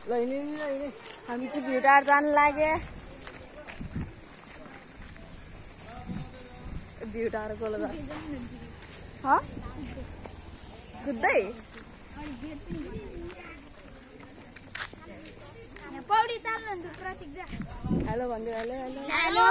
हामी चाहिँ view tower जान लागे भ्यू टावर गोल कुद्दै पौडी चाल्नुहुन्छ प्रतीक जा हेलो भन्दियो हेलो हेलो हेलो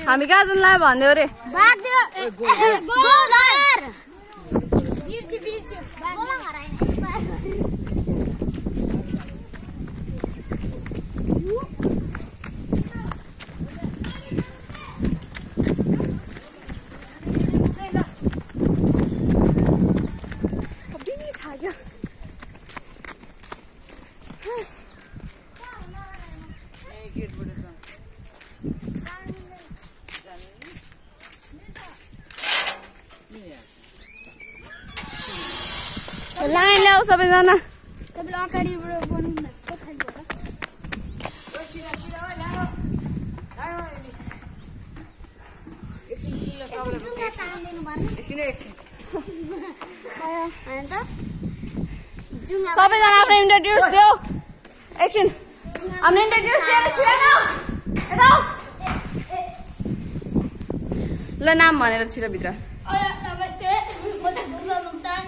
हामी कहाँ जान लाग्यो भन्दियो रे लाइन ल्याऊ सबैजना सबैजना आफ्नो इन्ट्रोड्युस देऊ एकछिन आफ्नो इन्ट्रोड्युस देऊ ल नाम भनेर छिर भित्र नमस्ते म पूर्व मुक्तान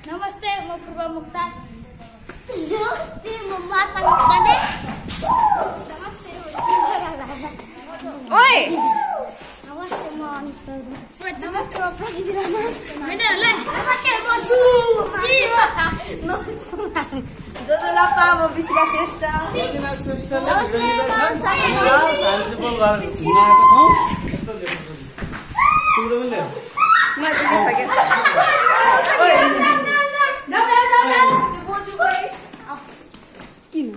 नमस्ते म पूर्व मुक्तान नमस्ते म मार्सा मुक्तान नमस्ते ओइ नमस्ते म अनिता नमस्ते म प्रदीप राणा हैन नमस्ते म सु नमस्ते जोजोला पाम बिचरा श्रेष्ठ नमस्ते म जितिसके किन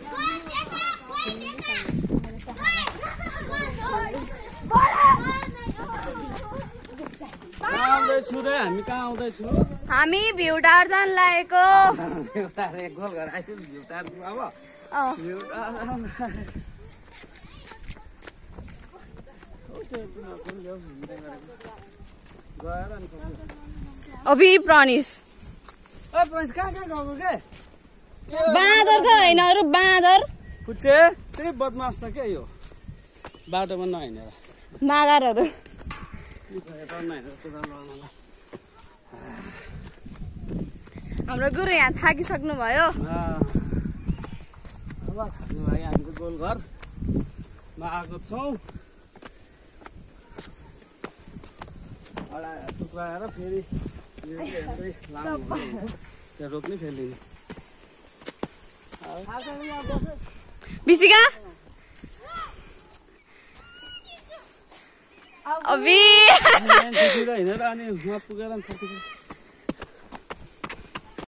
हामी कहाँ आउँदैछु हामी भ्यू टावर जान लागेको गोल घर आइसक्यो भ्यू टावर अभि प्रनिस कहाँ कहाँ गएको के बाँदर त होइन अरू बाँदर पुच्छे त्यही बदमास छ क्या यो बाटोमा नहिँडेर मागारहरू हाम्रो गुरु यहाँ थाकिसक्नु भयो अब थाक्नु लागि हाम्रो गोलघरमा आएको छौँ टुक्राएर फेरि त्यहाँ रोक्ने फेरि बिसिका अभि हिँडेर अनि उहाँ पुगेर